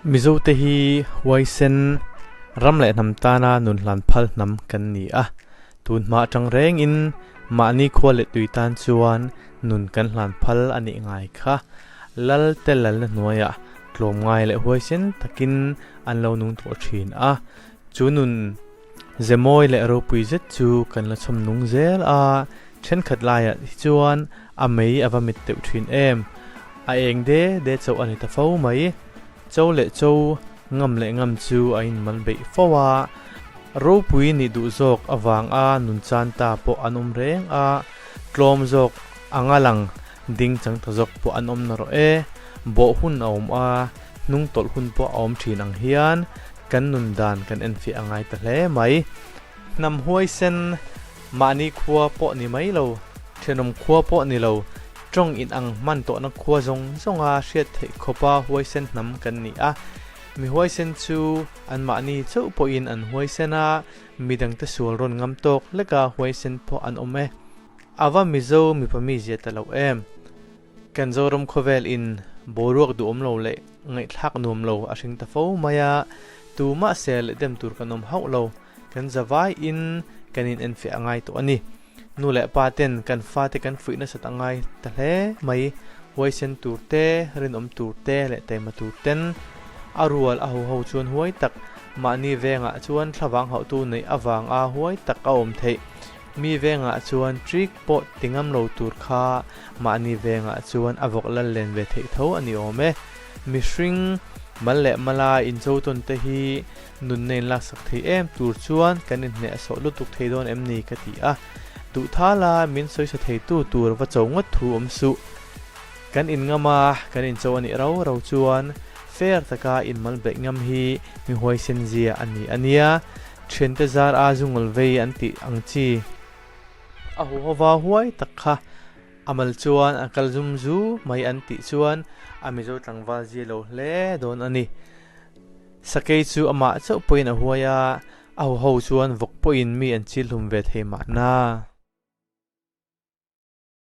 Mizote hi huaisen ram leh hnam tana nun hlan phal hnam kan ni a. Tun hma atang rengin mahni khua leh tui tan chuan nun kan hlan phal a nih ngai kha. Lal te lalna hnuaiah tlawmngai leh huaisen takin an lo nung tawh thin a. Chu nun ze mawi leh ropui zet chu kan la chhawm nung zel a, thenkhat laiah hi chuan a mei a va mit deuh thin em. A eng de de chauh a ni ta fo mai. Cho leh cho, ngam leh ngam chu a inmal beih fo a, ropui nih duh zawk avang a nun chan ta pawh an awm reng a, tlawm zawk anga lang ding chang ta zawk pawh an awm narawh e. Bawh hun a awm a, hnung tawlh hun pawh a awm thin ang hian kan nun dan kan enfiah a ngai ta hle mai. Hnam huaisen mahni khua pawh ni mai lo, thenawm khua pawh ni lo, tawng in ang hman tawhna khua zawng zawnga hriat theih khawpa huaisen hnam kan ni a. Mi huaisen chu anmahni chauh pawhin an huaisen a, midangte sual rawn ngam tawk hleka huaisen pawh an awm e. A va Mizo mipa mizia ta lo em? Kan Zoram khawvel in boruak duhawm lo leh ngaihthlak nuam lo a hring ta fo mai a, tumah sel leh dem tur kan awm hauh lo, kan zavai in kan in enfiah a ngai tawh a ni. Nu leh pa ten kan fate kan fuih nasat a ngai ta hle mai, huaisen tur te, rinawm tur te leh taima tur ten a rual a ho ho chuan huai tak mahni vengah chuan thlavang hauhtu neih avanga huai tak a awm theih. Mi vengah chuan trick pawh ti ngam lo tur kha mahni vengah chuan a vawk lal len ve theih tho a ni awm e. Mihring mal leh mala incho tawn te hi nunna in laksak thei em tur chuan kan inhneh sawh lutuk thei dawn em ni ka ti a. Duh thala min sawisa theitu tur va cho ngawt thu awm suh. Kan inngam a, kan incho a nih rau rau chuan fair taka inmal beih ngam hi mi huaisen zia a ni a nia. Thiante zar a zungul vei an tih ang chi. A huhova huai tak kha a mal chuan a kal zum zu mai an tih chuan a Mizo tlangval zia lo hle dawn a ni. Sakei chu amah chauh pawhin a huai a, a huho chuan vawk pawhin mi an chil hlum ve thei mahna.